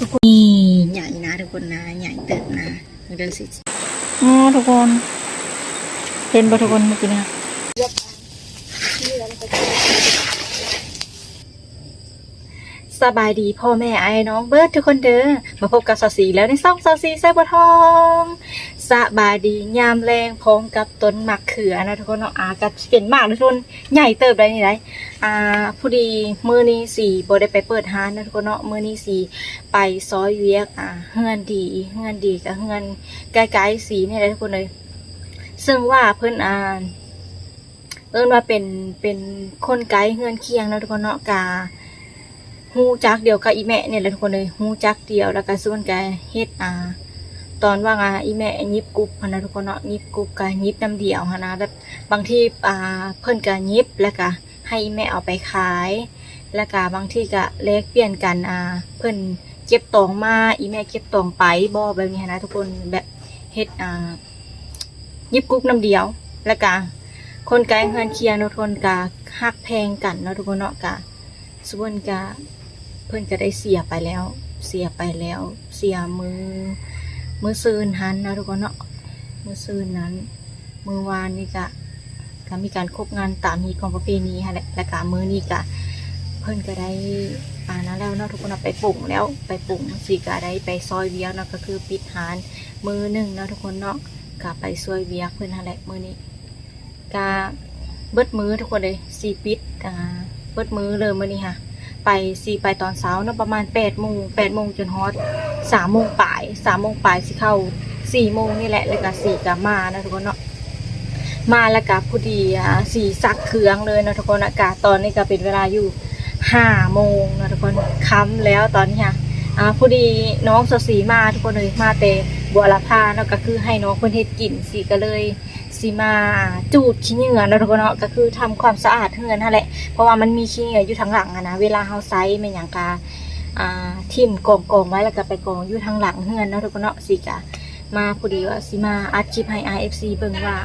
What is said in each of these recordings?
ທຸກຄົນ ນີ້ໃຫຍ່ນະທຸກຄົນນະ ໃຫຍ່ເຕີບນະ ເບິ່ງເດີຊິ ອໍ ທຸກຄົນ ເຫັນບໍ່ທຸກຄົນ ເມື່ອກີ້ນະ? ສະບາຍດີພໍ່ແມ່ອ້າຍນ້ອງເບິດທຸກຄົນເດີ ມາພົບກັບສາວສີແລ້ວໃນຊ່ອງສາວສີແຊບບົວທອງ. ສະບາຍດີຍາມແລງພ້ອມກັບຕົ້ນໝາກເຂືອນະທຸກຄົນເນາະ ອາ ກະຊິເປັນໝາກທຸກຄົນ ໃຫຍ່ເຕີບໄດ໋ນີ້ໄດ໋. ອາ ພໍດີມື້ນີ້ສີບໍ່ໄດ້ໄປເປີດຮ້ານນະທຸກຄົນເນາະ ມື້ນີ້ສີໄປຊ່ອຍວຽກ ອາ ເຮືອນດີ ເຮືອນດີກະເຮືອນໃກ້ໆສີນີ້ແຫຼະທຸກຄົນເອີຍ ເຊິ່ງວ່າເພິ່ນ ອາ ເອີ້ນວ່າເປັນ ເປັນຄົນໃກ້ເຮືອນຄຽງເນາະທຸກຄົນເນາະ ກະຮູ້ຈັກດຽວກັບອີ່ແມ່ນີ້ແຫຼະທຸກຄົນເອີຍ ຮູ້ຈັກດຽວ ແລ້ວກະຊວນກັນເຮັດ ອາ ຕອນວ່າງ ອາ ອີ່ແມ່ຫຍິບກຸບຫັ້ນນະທຸກຄົນເນາະ ຫຍິບກຸບກະຫຍິບນຳດຽວຫັ້ນນະ ແບບບາງທີ ອາ ເພິ່ນກະຫຍິບ ແລ້ວກະໃຫ້ອີ່ແມ່ເອົາໄປຂາຍ ແລ້ວກະບາງທີກະແລກປ່ຽນກັນ ອາ ເພິ່ນເກັບຕອງມາ ອີ່ແມ່ເກັບຕອງໄປບໍ ແບບນີ້ຫັ້ນນະທຸກຄົນ ແບບເຮັດ ອາ ຫຍິບກຸບນຳດຽວ ແລ້ວກະຄົນໃກ້ເຮືອນຄຽງທຸກຄົນກະຮັກແພງກັນເນາະທຸກຄົນເນາະ ກະ ສ່ວນກະເພິ່ນກະໄດ້ເສຍໄປແລ້ວ ເສຍໄປແລ້ວ ເສຍມື້ ມື້ຊືນຫັ້ນເນາະທຸກຄົນເນາະ ມື້ຊືນນັ້ນ ມື້ວານນີ້ກະ ກະມີການຄົບງານຕາມຮີດຂອງປະເພນີຫັ້ນແຫຼະ ແລ້ວກະມື້ນີ້ກະເພິ່ນກະໄດ້ ອາ ນັ້ນແລ້ວເນາະທຸກຄົນເນາະ ໄປປົງແລ້ວ ໄປປົງ ສີກະໄດ້ໄປຊ່ອຍວຽກເນາະ ກະຄືປິດຮ້ານມື້ໜຶ່ງເນາະທຸກຄົນເນາະ ກະໄປຊ່ວຍວຽກເພິ່ນຫັ້ນແຫຼະມື້ນີ້. ກະເບິດມື້ທຸກຄົນເອີຍ ສີປິດ ອາ ເບິດມື້ເລີຍມື້ນີ້ຫະ ໄປ ສີໄປຕອນເຊົ້າເນາະ ປະມານແປດໂມງ ແປດໂມງຈົນຮອດສາມໂມງປາຍ ສາມໂມງປາຍ ຊິເຂົ້າສີ່ໂມງນີ້ແຫຼະ ແລ້ວກະສີກະມາເນາະທຸກຄົນເນາະ ມາແລ້ວກະພໍດີ ອາ ສີຊັກເຄື່ອງເລີຍເນາະທຸກຄົນ ອາກາດຕອນນີ້ກະເປັນເວລາຢູ່ຫ້າໂມງເນາະທຸກຄົນ ຄ່ຳແລ້ວຕອນນີ້ຫະ ອາ ພໍດີນ້ອງສາວສີມາທຸກຄົນເອີຍ ມາແຕ່ບົວລະພາເນາະ ກະຄືໃຫ້ນ້ອງເພິ່ນເຮັດກິນ ສີກະເລີຍ ຊິມາຈູດຂີ້ເຫຍື້ອເນາະທຸກຄົນເນາະ ກະຄືທຳຄວາມສະອາດເຮືອນຫັ້ນແຫຼະ ເພາະວ່າມັນມີຂີ້ເຫຍື້ອຢູ່ທາງຫຼັງຫັ້ນນະ ເວລາເຮົາໃຊ້ແມ່ນຫຍັງກະ ອາ ຖິ້ມກອງໆໄວ້ ແລ້ວກະໄປກອງຢູ່ທາງຫຼັງເຮືອນເນາະທຸກຄົນເນາະ ສີກະມາ ພໍດີວ່າຊິມາອັດຄລິບໃຫ້ອ້າຍເອັຟຊີເບິ່ງວ່າ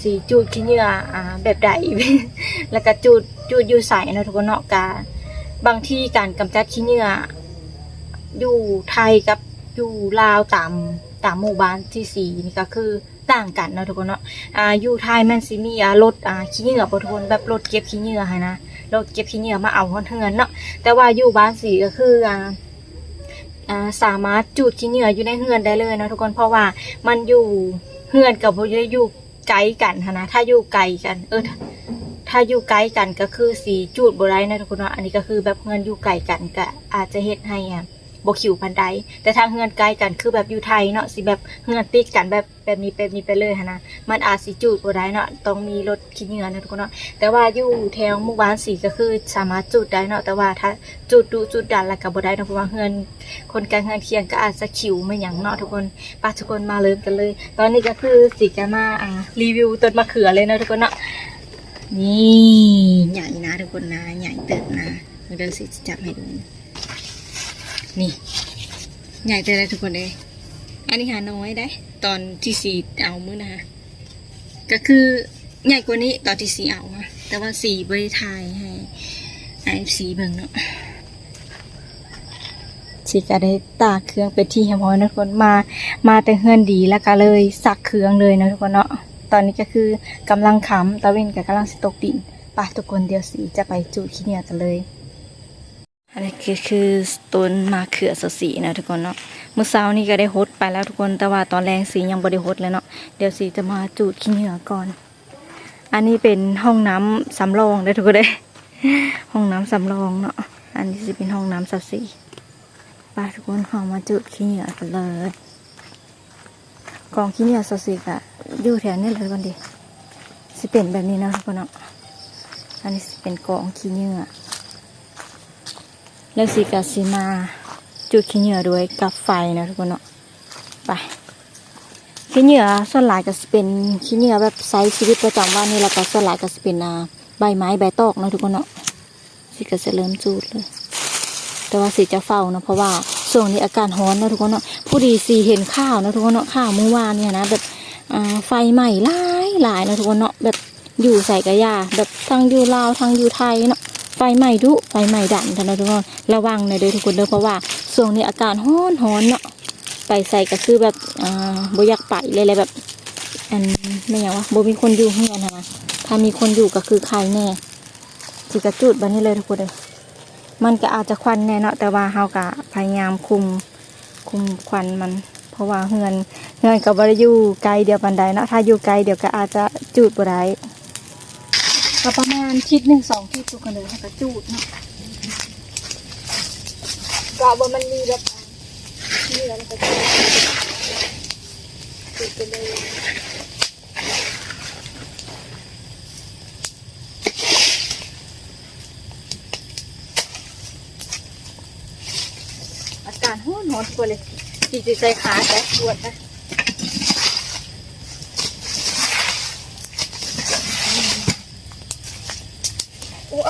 ສີຈູດຂີ້ເຫຍື້ອ ອາ ແບບໃດ ແລ້ວກະຈູດ ຈູດຢູ່ໃສເນາະທຸກຄົນເນາະ ກະບາງທີການກຳຈັດຂີ້ເຫຍື້ອຢູ່ໄທກັບຢູ່ລາວ ຕາມ ຕາມໝູ່ບ້ານທີ່ສີນີ້ກະຄື ຕ່າງກັນເນາະທຸກຄົນເນາະ ອາ ຢູ່ໄທມັນຊິມີ ອາ ລົດ ອາ ຂີ້ເຫຍື້ອບໍ່ທຸກຄົນ ແບບລົດເກັບຂີ້ເຫຍື້ອຫັ້ນນະ ລົດເກັບຂີ້ເຫຍື້ອມາເອົາຮອດເຮືອນເນາະ ແຕ່ວ່າຢູ່ບ້ານສີກະຄື ອາ ອາ ສາມາດຈູດຂີ້ເຫຍື້ອຢູ່ໃນເຮືອນໄດ້ເລີຍເນາະທຸກຄົນ ເພາະວ່າມັນຢູ່ ເຮືອນກະບໍ່ໄດ້ຢູ່ໃກ້ກັນຫັ້ນນະ ຖ້າຢູ່ໃກ້ກັນ ເອີ ຖ້າຢູ່ໃກ້ກັນກະຄືສີຈູດບໍ່ໄດ້ເນາະທຸກຄົນເນາະ ອັນນີ້ກະຄືແບບເຮືອນຢູ່ໄກກັນກະອາດຈະເຮັດໃຫ້ ອາ ບໍ່ຂິວປານໃດ ແຕ່ຖ້າເຮືອນໃກ້ກັນຄືແບບຢູ່ໄທເນາະ ຊິແບບເຮືອນຕິດກັນແບບ ແບບນີ້ ແບບນີ້ໄປເລີຍຫັ້ນນະ ມັນອາດຊິຈູດບໍ່ໄດ້ເນາະ ຕ້ອງມີລົດຂີ້ເຫຍື້ອເນາະທຸກຄົນເນາະ ແຕ່ວ່າຢູ່ແຖວໝູ່ບ້ານສີກະຄືສາມາດຈູດໄດ້ເນາະ ແຕ່ວ່າຖ້າຈູດດຸຈູດດັນລະກະບໍ່ໄດ້ເນາະ ເພາະວ່າເຮືອນ ຄົນໃກ້ເຮືອນຄຽງກະອາດຈະຂິວແມ່ນຫຍັງເນາະທຸກຄົນ ປະ ທຸກຄົນມາເລີ່ມກັນເລີຍ ຕອນນີ້ກະຄືສີກະມາ ອາ ຣີວິວຕົ້ນມະເຂືອເລີຍເນາະທຸກຄົນເນາະ ນີ້ ໃຫຍ່ນະທຸກຄົນນະ ໃຫຍ່ເຕີບນະ ເບິ່ງເດີ ສີຊິຈັບໃຫ້ເບິ່ງ ນີ້ ໃຫຍ່ແຕ່ລະທຸກຄົນເອີຍ ອັນນີ້ຫານ້ອຍໄດ໋ ຕອນທີ່ສີເອົາມື້ນະຫະ ກະຄືໃຫຍ່ກວ່ານີ້ຕອນທີ່ສີເອົາຫະ ແຕ່ວ່າສີບໍ່ໄດ້ຖ່າຍໃຫ້ ໃຫ້ເອັຟຊີເບິ່ງເນາະ ສີກະໄດ້ຕາກເຄື່ອງເປັນທີ່ຮຽບຮ້ອຍເນາະທຸກຄົນ ມາ ມາແຕ່ເຮືອນດີ ແລ້ວກະເລີຍຊັກເຄື່ອງເລີຍເນາະທຸກຄົນເນາະ ຕອນນີ້ກະຄືກຳລັງຄ່ຳ ຕາເວັນກະກຳລັງຊິຕົກດິນ ປະ ທຸກຄົນ ດຽວສີຈະໄປຈູດຂີ້ເຫຍື້ອກັນເລີຍ. ອັນນີ້ກະຄືຕົ້ນມະເຂືອສາວສີເນາະທຸກຄົນເນາະ ມື້ເຊົ້ານີ້ກະໄດ້ຫົດໄປແລ້ວທຸກຄົນ ແຕ່ວ່າຕອນແລງສີຍັງບໍ່ໄດ້ຫົດເລີຍເນາະ ດຽວສີຈະມາຈູດຂີ້ເຫຍື້ອກ່ອນ ອັນນີ້ເປັນຫ້ອງນ້ຳສຳລອງເດີທຸກຄົນເດີ ຫ້ອງນ້ຳສຳລອງເນາະ ອັນນີ້ຊິເປັນຫ້ອງນ້ຳສາວສີ ປະ ທຸກຄົນ ເຮົາມາຈູດຂີ້ເຫຍື້ອກັນເລີຍ. ກອງຂີ້ເຫຍື້ອສາວສີກະຢູ່ແຖວນີ້ແຫຼະທຸກຄົນເດ ຊິເປັນແບບນີ້ເນາະທຸກຄົນເນາະ ອັນນີ້ຊິເປັນກອງຂີ້ເຫຍື້ອ ແລ້ວສີກະຊິມາຈູດຂີ້ເຫຍື້ອດ້ວຍກັບໄຟເນາະທຸກຄົນເນາະ ໄປ ຂີ້ເຫຍື້ອສ່ວນຫຼາຍກະຊິເປັນຂີ້ເຫຍື້ອແບບໃຊ້ຊີວິດປະຈຳວັນນີ້ ແລ້ວກະສ່ວນຫຼາຍກະຊິເປັນ ອາ ໃບໄມ້ໃບຕອກເນາະທຸກຄົນເນາະ. ສີກະຈະເລີ່ມຈູດເລີຍ ແຕ່ວ່າສີຈະເຝົ້າເນາະ ເພາະວ່າຊ່ວງນີ້ອາກາດຮ້ອນເນາະທຸກຄົນເນາະ ພໍດີສີເຫັນຂ່າວເນາະທຸກຄົນເນາະ ຂ່າວມື້ວານນີ້ຫັ້ນນະ ແບບ ອາ ໄຟໄໝ້ຫຼາຍໆເນາະທຸກຄົນເນາະ ແບບຢູ່ໃສກະຢ່າ ແບບທັງຢູ່ລາວທັງຢູ່ໄທເນາະ ໄຟໄໝ້ດຸ ໄຟໄໝ້ດັນຫັ້ນນະທຸກຄົນ. ລະວັງແດ່ເດີທຸກຄົນເດີ ເພາະວ່າຊ່ວງນີ້ອາກາດຮ້ອນໆເນາະ ໄປໃສກໍຄືແບບ ອ່າ ບໍ່ຢາກໄປເລີຍແຫຼະ ແບບ ອັນ ແມ່ນຫຍັງວະ ບໍ່ມີຄົນຢູ່ເຮືອນຫັ້ນນະ. ຖ້າມີຄົນຢູ່ກໍຄືໄຄແດ່. ຊິກະຈູດບາດນີ້ເລີຍທຸກຄົນເອີຍ. ມັນກໍອາດຈະຄວັນແດ່ເນາະ ແຕ່ວ່າເຮົາກໍພະຍາຍາມຄຸມ ຄຸມຄວັນມັນ ເພາະວ່າເຮືອນ ເຮືອນກໍບໍ່ໄດ້ຢູ່ໄກດຽວປານໃດເນາະ. ຖ້າຢູ່ໄກດຽວກໍອາດຈະຈູດບໍ່ໄດ້. ກໍປະມານທິດໜຶ່ງສອງທິດທຸກຄົນເອີຍ ເຮົາກໍຈູດເນາະ. ກໍວ່າມັນມີແບບ ມີແລ້ວມັນກໍຈູດ ຈູດໄປເລີຍ. ອາກາດຮ້ອນໆ ປວດເລີຍ ຊິໃສ່ຂາແຕະປວດນະ. ໂອ້ ອ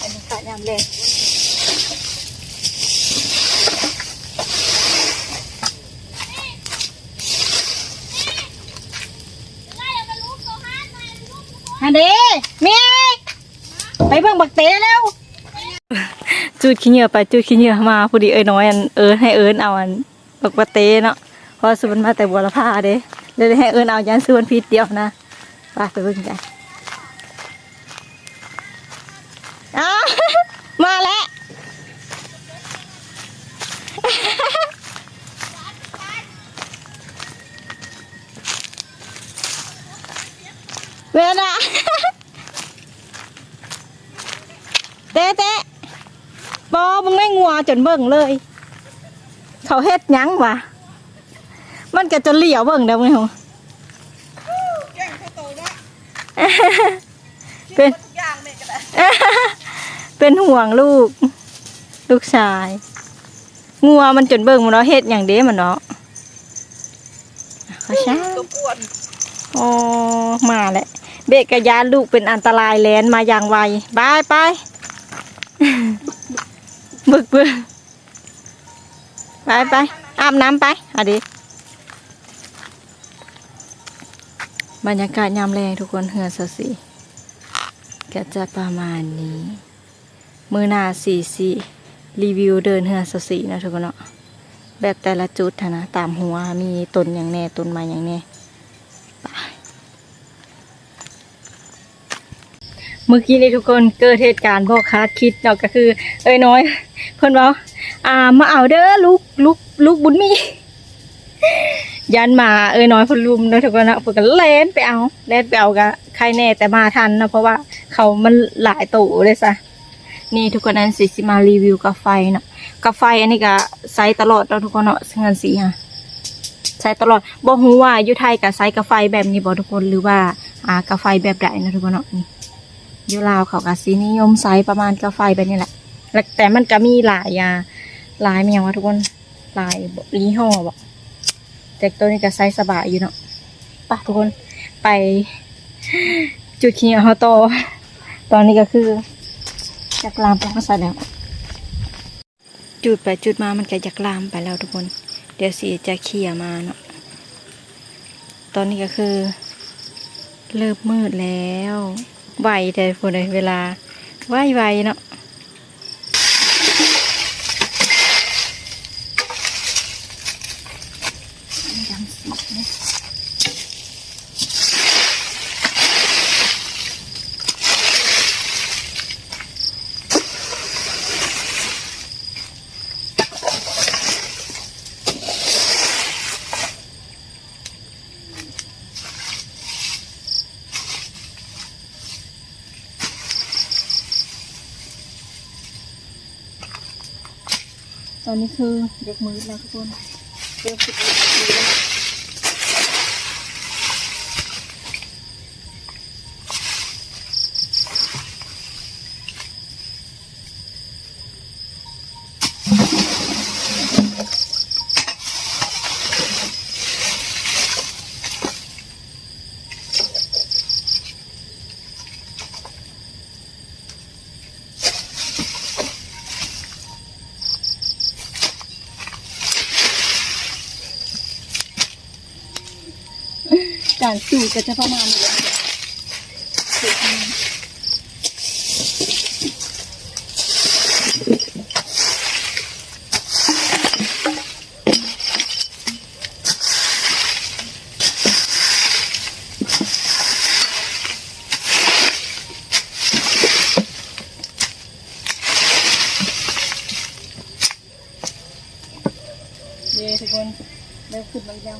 ັນນີ້ຂາຍາມແລງ ຫັ້ນເດ້ ມີ ໄປເບິ່ງບັກເຕເລັວ. ຈູດຂີ້ເຫຍື້ອໄປຈູດຂີ້ເຫຍື້ອມາ ພໍດີເອື້ອຍນ້ອຍອັນເອີ້ນ ໃຫ້ເອີ້ນເອົາອັນບັກປະເຕເນາະ ເພາະວ່າຊື້ມັນມາແຕ່ບົວລະພາເດ້ ແລ້ວໄດ້ໃຫ້ເອີ້ນເອົາ ຢ້ານຊື້ມັນຜິດດຽວນະ. ໄປ ໄປເບິ່ງກັນ. ອ້າວ ມາແລ້ວ ເວລາ ເຕະ ເຕະ ບໍ່ ມຶງໄດ້ງົວຈົນເບິ່ງເລີຍ ເຂົາເຮັດຫຍັງຫວາ? ມັນກະຈົນຫຼຽວເບິ່ງເດີ ມຶງ ເປັນ ເປັນຫ່ວງລູກ ລູກຊາຍ. ງົວມັນຈົນເບິ່ງບໍ່ເນາະ ເຮັດຫຍັງເດ້ມັນເນາະ. ເຂົາຊ້າ ໂອ້ ມາແລ້ວ ເບກກະຢ້ານລູກເປັນອັນຕະລາຍ ແລ່ນມາຢ່າງໄວ. ໄປ ໄປ ບຶກບຶກ ໄປ ໄປ ອາບນ້ຳໄປ ອາເດ. ບັນຍາກາດຍາມແລງທຸກຄົນ ເຮືອນຊາວສີ່ ກະຈະປະມານນີ້. ມື້ໜ້າຊິ ຊິຣີວິວເດີ່ນເຮືອນຊາວສີ່ເນາະທຸກຄົນເນາະ ແບບແຕ່ລະຈຸດຫັ້ນນະ ຕາມຮົ້ວມີຕົ້ນຫຍັງແດ່ ຕົ້ນໄມ້ຫຍັງແດ່. ໄປ ມື້ກີ້ນີ້ທຸກຄົນ ເກີດເຫດການບໍ່ຄາດຄິດເນາະ ກໍຄືເອື້ອຍນ້ອຍເພິ່ນເວົ້າ ອ່າ ມາເອົາເດີລູກ ລູກ ລູກບຸນມີ. ຢ້ານໝາເອື້ອຍນ້ອຍເພິ່ນລຸມເນາະທຸກຄົນເນາະ ເພິ່ນກໍແລ່ນໄປເອົາ ແລ່ນໄປເອົາກໍໄຄແດ່ ແຕ່ມາທັນເນາະ ເພາະວ່າເຂົາມັນຫຼາຍໂຕເດ້ຊະ. ນີ້ທຸກຄົນ ອັນຊິ ຊິມາຣີວິວກາໄຟເນາະ ກາໄຟອັນນີ້ກໍໃຊ້ຕະຫຼອດເນາະທຸກຄົນເນາະ ເຮືອນສີຫະ ໃຊ້ຕະຫຼອດ. ບໍ່ຮູ້ວ່າຢູ່ໄທກໍໃຊ້ກາໄຟແບບນີ້ບໍ່ທຸກຄົນ ຫຼືວ່າ ອ່າ ກາໄຟແບບໃດເນາະທຸກຄົນເນາະ. ນີ້ ຢູ່ລາວເຂົາກໍຊິນິຍົມໃຊ້ປະມານກາໄຟແບບນີ້ແຫຼະ ແລະ ແຕ່ມັນກໍມີຫຼາຍ ອ່າ ຫຼາຍ ແມ່ນຫຍັງວະທຸກຄົນ ຫຼາຍຍີ່ຫໍ້ບໍ ແຕ່ໂຕນີ້ກໍໃຊ້ສະບາຍຢູ່ເນາະ. ໄປທຸກຄົນ ໄປຈູດຂີ້ເຫຍື້ອເຮົາຕໍ່. ຕອນນີ້ກໍຄືຈັກລາມໄປຮອດໃສແລ້ວ ຈູດໄປຈູດມາມັນກໍຢາກລາມໄປແລ້ວທຸກຄົນ. ດຽວຊິຈະເຄຍມາເນາະ. ຕອນນີ້ກໍຄືເລີ່ມມືດແລ້ວ ໄວແທ້ພຸ້ນເອີຍ ເວລາໄວໆເນາະ. ຕອນນີ້ຄືຢາກມືດແລ້ວທຸກຄົນ ເລີ່ມສິບເອັດນາທີແລ້ວ. ຕ ການຈູດກໍຈະປະມານນີ້ແຫຼະ. ເຢ້ ທຸກຄົນ ເລີ່ມຂຶ້ນມາແລ້ວ.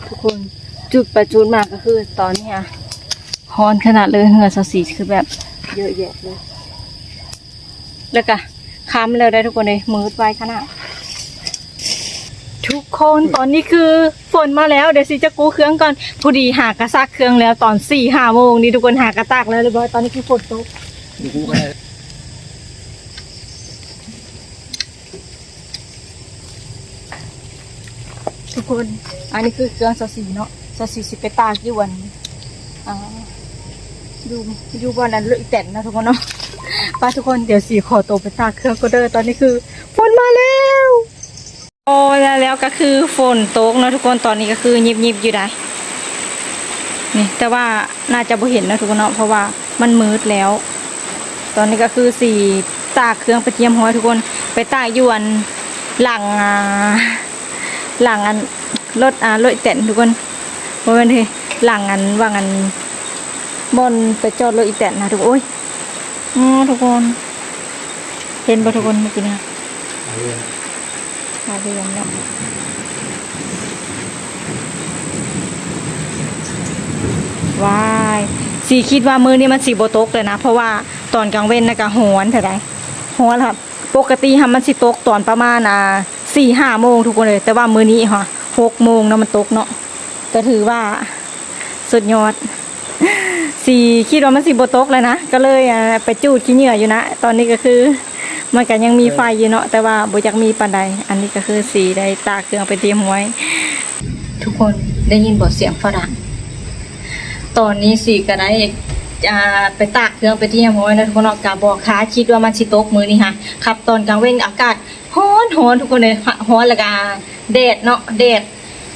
ທຸກຄົນ ຈູດໄປຈູດມາກໍຄືຕອນນີ້ຮະ ຮ້ອນຂະໜາດເລີຍ. ເຫື່ອຊາວສີຄືແບບເຍອະແຍະເລີຍ ແລ້ວກະຄ່ຳແລ້ວໄດ໋ທຸກຄົນເອີຍ ມືດໄວຂະໜາດ. ທຸກຄົນ ຕອນນີ້ຄືຝົນມາແລ້ວ ດຽວຊິຈະກູ້ເຄື່ອງກ່ອນ. ພໍດີຫາກະຊັກເຄື່ອງແລ້ວຕອນສີ່ຫ້າໂມງນີ້ທຸກຄົນ ຫາກະຕາກແລ້ວຮຽບຮ້ອຍ. ຕອນນີ້ຄືຝົນຕົກ ທຸກຄົນ ອັນນີ້ຄືເຄື່ອງຊາວສີເນາະ. ຊາວສີຊິໄປຕາກຢູ່ອັນ ອ່າ ຢູ່ ຢູ່ບ່ອນອັນລົດອີແຕນນະທຸກຄົນເນາະ. ໄປທຸກຄົນ ດຽວສີຂໍໂຕໄປຕາກເຄື່ອງກ່ອນເດີ. ຕອນນີ້ຄືຝົນມາແລ້ວ. ໂອ້ຍ ແລ້ວ ແລ້ວກໍຄືຝົນຕົກເນາະທຸກຄົນ. ຕອນນີ້ກໍຄືຫຍິບໆຢູ່ໃດ໋ນີ້ ແຕ່ວ່າໜ້າຈະບໍ່ເຫັນເນາະທຸກຄົນເນາະ ເພາະວ່າມັນມືດແລ້ວ. ຕອນນີ້ກໍຄືຊິຕາກເຄື່ອງໄປຮຽບຮ້ອຍທຸກຄົນ ໄປຕາກຢູ່ອັນຫຼັງ ອ່າ ຫຼັງອັນລົດ ອ່າ ລົດອີແຕນທຸກຄົນ ບໍ່ແມ່ນເດ ຫຼັງອັນ ຫວ່າງອັນບ່ອນໄປຈອດລົດອີແຕນນະທຸກຄົນ. ໂອ້ຍ ອໍ ທຸກຄົນ ເຫັນບໍ່ທຸກຄົນ ເມື່ອກີ້ນີ້ ຫາເລື່ອງເນາະ. ວ້າຍ ສີຄິດວ່າມື້ນີ້ມັນຊິບໍ່ຕົກເລີຍນະ ເພາະວ່າຕອນກາງເວັນນະກະຮ້ອນເທົ່າໃດ ຮ້ອນລະ. ປົກກະຕິຫັ້ນມັນຊິຕົກຕອນປະມານ ອ່າ ສີ່ຫ້າໂມງທຸກຄົນເອີຍ ແຕ່ວ່າມື້ນີ້ຫະ ຫົກໂມງເນາະ ມັນຕົກເນາະ ກໍຖືວ່າສຸດຍອດ. ສີຄິດວ່າມັນຊິບໍ່ຕົກແລ້ວນະ ກໍເລີຍ ອ່າ ໄປຈູດຂີ້ເຫຍື້ອຢູ່ນະ. ຕອນນີ້ກໍຄືມັນກໍຍັງມີໄຟຢູ່ເນາະ ແຕ່ວ່າບໍ່ຢາກມີປານໃດ. ອັນນີ້ກໍຄືສີໄດ້ຕາກເຄື່ອງເປັນທີ່ຮຽບຮ້ອຍ. ທຸກຄົນໄດ້ຍິນບໍ່ ສຽງຝຣັ່ງ? ຕອນນີ້ສີກໍໄດ້ ອ່າ ໄປຕາກເຄື່ອງເປັນທີ່ຮຽບຮ້ອຍແລ້ວທຸກຄົນເນາະ. ກໍບໍ່ຄາດຄິດວ່າມັນຊິຕົກມື້ນີ້ຫະ ຄັບຕອນກາງເວັນອາກາດ ຮ້ອນ ຮ້ອນທຸກຄົນເອີຍ ຮ້ອນ ແລ້ວກະແດດເນາະ ແດດ.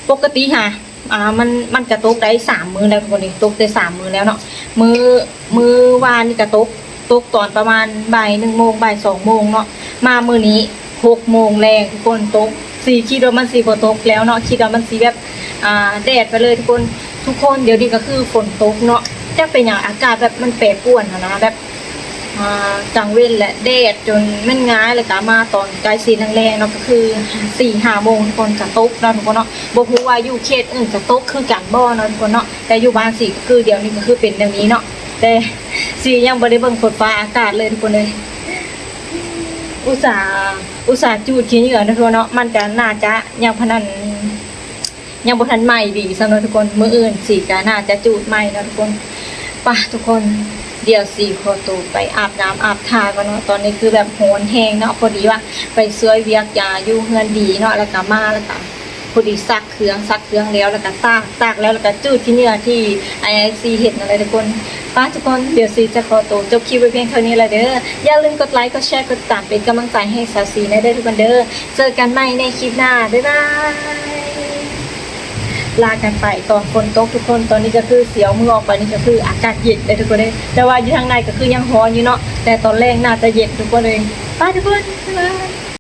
ປົກກະຕິຫາ ອ່າ ມັນ ມັນກະຕົກໄດ້ສາມມື້ແລ້ວທຸກຄົນເອີຍ ຕົກໄດ້ສາມມື້ແລ້ວເນາະ. ມື້ ມື້ວານນີ້ກະຕົກ ຕົກຕອນປະມານບ່າຍໜຶ່ງໂມງ ບ່າຍສອງໂມງເນາະ ມາມື້ນີ້ຫົກໂມງແລງທຸກຄົນຕົກ. ສີຄິດວ່າມັນຊິບໍ່ຕົກແລ້ວເນາະ ຄິດວ່າມັນຊິແບບ ອ່າ ແດດໄປເລີຍທຸກຄົນ. ທຸກຄົນ ດຽວນີ້ກໍຄືຝົນຕົກເນາະ ຈັກເປັນຫຍັງອາກາດແບບມັນແປປວນຫັ້ນນະ ແບບ ອ່າ ກາງເວັນແຫຼະແດດຈົນແມ່ນງາຍ ແລ້ວກະມາຕອນໃກ້ຊິແລງໆເນາະ ກໍຄືສີ່ຫ້າໂມງທຸກຄົນກະຕົກເນາະທຸກຄົນເນາະ. ບໍ່ຮູ້ວ່າຢູ່ເຂດອື່ນຈະຕົກຄືກັນບໍ່ເນາະທຸກຄົນເນາະ ແຕ່ຢູ່ບ້ານສີກໍຄືດຽວນີ້ກໍຄືເປັນແນວນີ້ເນາະ. ແຕ່ສີຍັງບໍ່ໄດ້ເບິ່ງຝົນຟ້າອາກາດເລີຍທຸກຄົນເອີຍ. ອຸດສ່າ ອຸດສ່າຈູດຂີ້ເຫຍື້ອເນາະທຸກຄົນເນາະ ມັນກະໜ້າຈະຍັງພະນັນ ຍັງບໍ່ທັນໄໝ້ດີຊ້ຳເນາະທຸກຄົນ. ມື້ອື່ນສີກະໜ້າຈະຈູດໃໝ່ເນາະທຸກຄົນ. ປະທຸກຄົນ ດຽວສີຂໍໂຕໄປອາບນ້ຳອາບທ່າກ່ອນເນາະ. ຕອນນີ້ຄືແບບຮ້ອນແຮງເນາະ ພໍດີວ່າໄປຊ່ວຍວຽກຢາຢູ່ເຮືອນດີເນາະ ແລ້ວກະມາ ແລ້ວກະພໍດີຊັກເຄື່ອງ ຊັກເຄື່ອງແລ້ວ ແລ້ວກະຕາກ ຕາກແລ້ວ ແລ້ວກະຈູດຂີ້ເຫຍື້ອທີ່ອ້າຍຊີເຮັດນັ້ນແຫຼະທຸກຄົນ. ປະທຸກຄົນ ດຽວສີຈະຂໍໂຕຈົບຄລິບໄວ້ພຽງເທົ່ານີ້ລະເດີ. ຢ່າລືມກົດໄລ ກົດແຊ ກົດຕິດຕາມເປັນກຳລັງໃຈໃຫ້ສາວສີແດ່ເດີທຸກຄົນເດີ. ເຈີກັນໃໝ່ໃນຄລິບໜ້າ ບາຍບາຍ. ລາກັນໄປຕອນຝົນຕົກທຸກຄົນ. ຕອນນີ້ກໍຄືສຽວມືອອກໄປນີ້ກໍຄືອາກາດເຢັນເດ້ທຸກຄົນເດ້ ແຕ່ວ່າຢູ່ທາງໃນກໍຄືຍັງຮ້ອນຢູ່ເນາະ ແຕ່ຕອນແລງໜ້າຈະເຢັນທຸກຄົນເລີຍ. ບາຍ ທຸກຄົນ ບາຍບາຍ.